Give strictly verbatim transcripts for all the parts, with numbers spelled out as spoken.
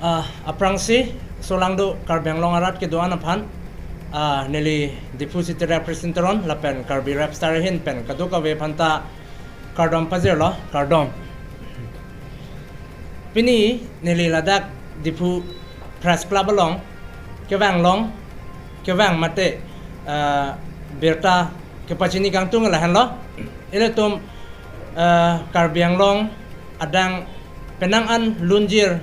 Ah, aphrangsi solangdo Karbi Anglong arat kedo-an aphan, ah, neli Diphu City Rep President Teron lapen Karbi Rap Star ahin pen kadokave aphanta kardom pajirlo, kardom. Pini neli ladak Diphu Press Club along kevang long, kevang mate, ah, birta kepachini kangtung lahenlo. Ilitum, ah, Karbi Anglong adang penang an lunjir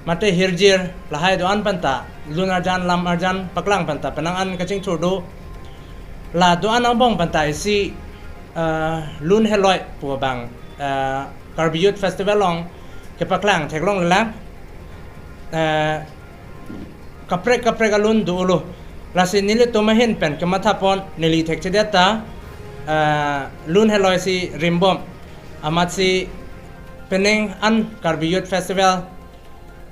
mate hirjir lahai do-an penta, lun arjan lam arjan paklang penta penang an kachingthur do. La do-an angbong penta isi, ah, Lun Heloi pu abang, ah, Karbi Youth Festival along kepaklang theklonglelang, ah, kaprek kaprek alun dolo. Lasi nelitum ahin pen kemathapon neli thekchedet ta, ah, Lun Heloi si rimbom. Amatsi penang an Karbi Youth Festival,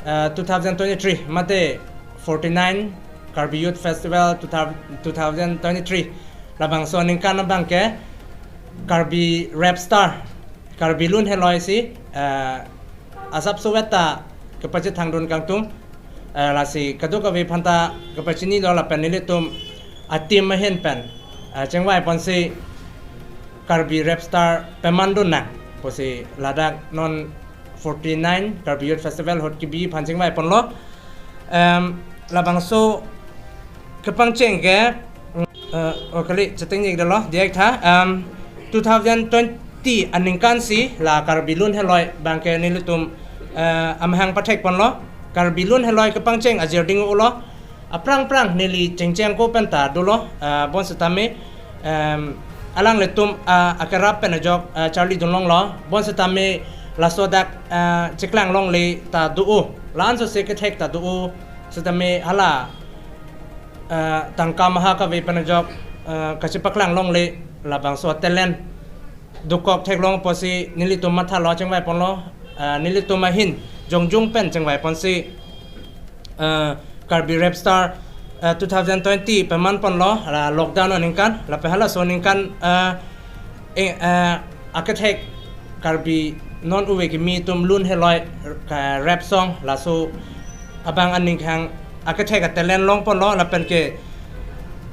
ah, two thousand twenty-three mate forty-nine Karbi Youth Festival two thousand, two thousand twenty-three labangso aningkan abangke Karbi Rap Star, Karbi Lun Heloi si, ah, asapso veta kepachethangdun kangtung, ah, lasi kadokave aphanta kepachinilo lapen nelitum a-team ahin pen, ah, chingvai ponsi Karbi Rap Star pemandun nang pusi ladak non forty-nine Karbi Youth Festival ahut kebi aphan chingvai ponlo. Em, labangso kepangcheng ke, eh, oh, kali, chetengnik dolo, diak tha, em, two thousand twenty aningkan si la Karbi Lun Heloi abangke nelitum, eh, amahang pathek ponlo. Karbi Lun Heloi kepangcheng ajir ding ulo. Aphrang phrang neli chengcheng ko penta dolo, ah, bonsitame, em, alanglitum, ah, akerap pen ajok, ah, charlidun longlo, bonsitame laso dak, ah, cheklang longle ta do-o. La-anso si kethek ta do-o. Sitame hala, ah, tangka maha kave pen ajok, ah, kachepaklang longle labangso talent dokok theklong pusi nelitum mathalo chingvai ponlo, ah, nelitum ahin jongjung pen chingvai ponsi, ah, Karbi Rap Star, ah, two thousand twenty peman ponlo, la lockdown aningkan, lapen halaso aningkan, ah, eh, ah, akethek Karbi non ove kimi atum Lun Heloi, ah, rap song, laso abang aningkan akethek a-talent long ponlo, lapen ke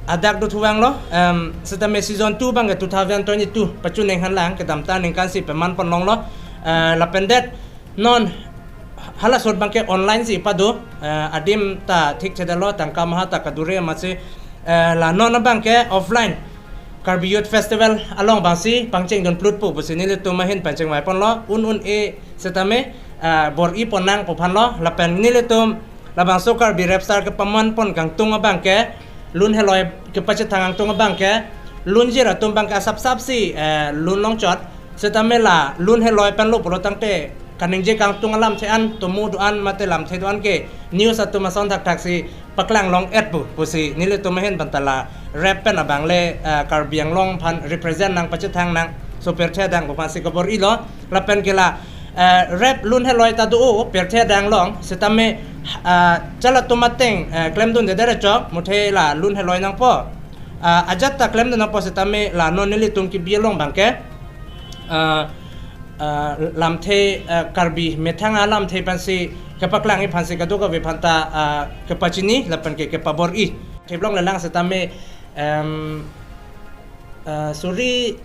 adak do thuvanglo, em, sitame season two abangke two thousand twenty-two pachuneng hanlang kedamtang aningkan si peman pon longlo, eh, lapen det non halaso ahut abangke online si pado, eh, adim ta thik chedalo, tangka maha ta kadure amatsi, eh, la non abangke offline Karbi Youth Festival along abangsi pangchengdun plutpo pusi nelitum ahin pen chingvai ponlo, un un-e sitame, eh, bor-i pon nang pu aphanlo, lapen nelitum labangso Karbi Rap Star kepaman pon kangtung abangke, Lun Heloi kepachethang kangtung abangke, lunjir atum abangke asapsap si, eh, lun longchot, sitame la Lun Heloi penlo pulo tangte kaningje kangtung alamthe an, tomo do-an mate lamthe do-an ke news atum ason thakthak si paklang long-et pu pusi nelitum ahin penta la rap pen abang le, eh, Karbi Anglong aphan represent nang pachethang nang so pirthe adang pu aphansi kabor-ilo, lapen ke la, eh, rap Lun Heloi ta do-o pirthe adang along, sitame, ah, chalatum ateng, eh, klemdunde dere chok, muthe la Lun Heloi nangpo. Ah, ajat ta klemdun nangpo sitame la non nelitum kebi along abangke, ah, ah, lamthe, ah, Karbi methang alamthe aphansi kepaklangji aphansi kadokave aphanta, ah, kepachini lapen ke kepabor-i theklonglelang sitame, em, ah, suri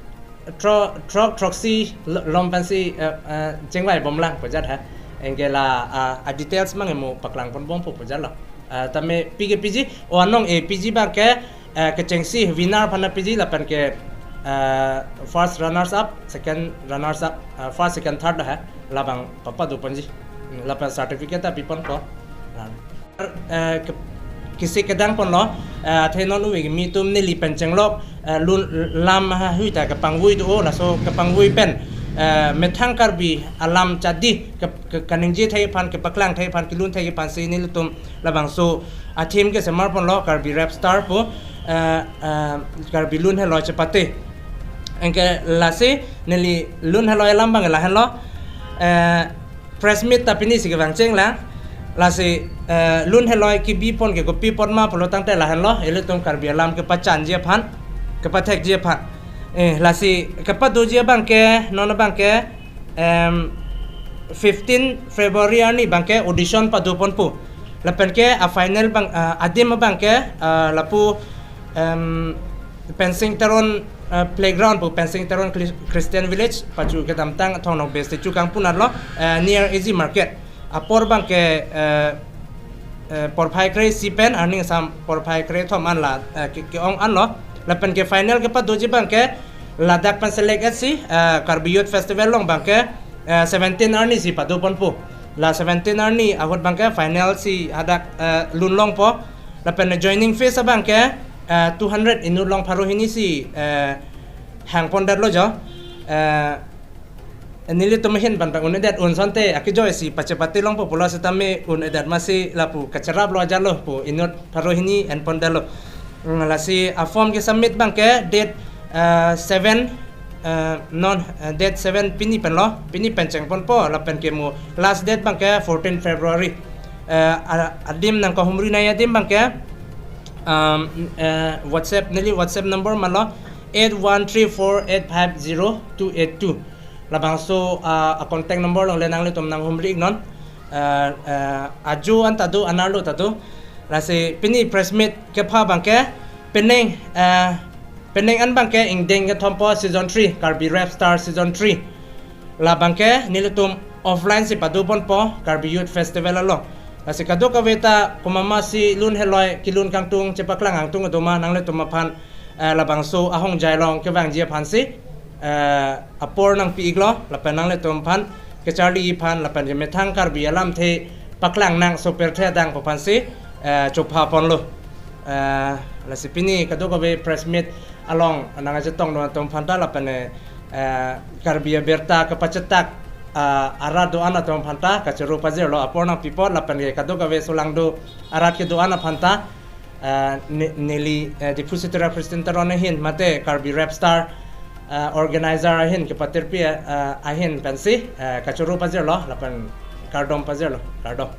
thro-, throk throksi lo-, lom aphansi, eh, eh, chingvai bomlang pu ajat ha. Anke la, ah, a-details abang emo paklang pon bompo pu ajatlo. Ah, tame pike piji, o anong-e piji abangke, eh, kechengsi winner aphan piji lapen ke, eh, first runners up, second runners up, eh, first, second, third ha. Labang papado ponji. Hmm, lapen certificate ta pi ponpo. La eh, ke-, kisi kedang ponlo, eh, athe non ove kimi atum neli pen chenglok, eh, lun lam ha hui ta kepangvoi do-o, laso kepangvoi pen, eh, methang Karbi alam chadi ke, ke, kaningje thai aphan, kepaklang thai aphan, kelun thai aphansi nelitum labangso a-theme kesemar ponlo Karbi Rap Star pu, eh, eh, Karbi Lun Heloi chepate. Anke lasi neli Lun Heloi alam abang lahenlo, eh, press meet ta pini si kevang chenglang. Lasi, eh, Lun Heloi kebi pon ke kopi apot ma pulo tangte lahenlo, ilitum Karbi alam kepachanji aphan, kepathekji aphan. Eh, lasi kepadoji abangke, non abangke, em, fifteen February arni abangke audition padoponpo. Lapenke a final abang, ah, adim abangke, ah, lapu, em, Pensing Teron, ah, playground pu Pensing Teron Chris-, Christian Village, pachu kedamtang Thong Nokbe statue kangpunarlo, ah, near A G Market. Apor abangke, ah, eh, porphai kre-isi pen arni asam porphai kre-thom an la, eh, ke, ke-ong anlo. Lapenke final kepadoji abangke ladak pen select etsi, eh, Karbi Youth Festival along abangke, eh, seventeen arni si padoponpo. La seventeen arni ahut abangke final si hadak, eh, lunlongpo. Lapen joining fees abangke, eh, two hundred inut along pharo hini si, eh, hangpondetlo jo. Eh, nelitum ahin abang un-edet, un asonte akejoi si pachepate longpo pulo setame un-edet masi lapu kacheraplo ajatlo pu inut pharo hini enpondetlo. Mm, lasi a form kesubmit abangke date, eh, seven, eh, non, eh, date seven pini penlo, pini pen chengponpo, lapenke mo last date abangke fourteen February. Eh, a-, adim nangkahumri nangji adim abangke, um, eh, WhatsApp, neli WhatsApp number manlo eight one three four eight five zero two eight two. Labangso, ah, a contact number along le nanglitum nanghumri iknon. Ah, ah, ajo an ta do, anerlo ta do. Lasi pini press meet kepha abangke penang, ah, penang an abangke ingdeng kethompo season three, Karbi Rap Star season three. Labangke nelitum offline si padoponpo Karbi Youth Festival along. Lasi kadokave ta komat ma si lun heloi, kelun kangtung, chepaklang kangtung do ma, nanglitum aphan, eh, labangso ahongjai along kevangji aphan si, eh, apor nangpi iklo, lapen nanglitum aphan kacharli aphan, lapen kemethang Karbi alamthe paklang nangso pirthe adang pu aphan si, eh, chophaponlo. Eh, lasi pini kadokave press meet along nangkachetongdun atum aphan ta lapen, eh, Karbi abirta kepachetak, ah, arat do-an atum aphan ta kachoro pajirlo, apor nangpipo, lapen ke kadokave solang do arat kedo-an aphan ta, ah, ne-, neli, eh, Diphu City Rap Christian Teron ahin mate Karbi Rap Star, ah, organizer ahin kepatirpi, ah, ahin pensi, eh, kachoro pajirlo lapen kardom pajirlo, kardom.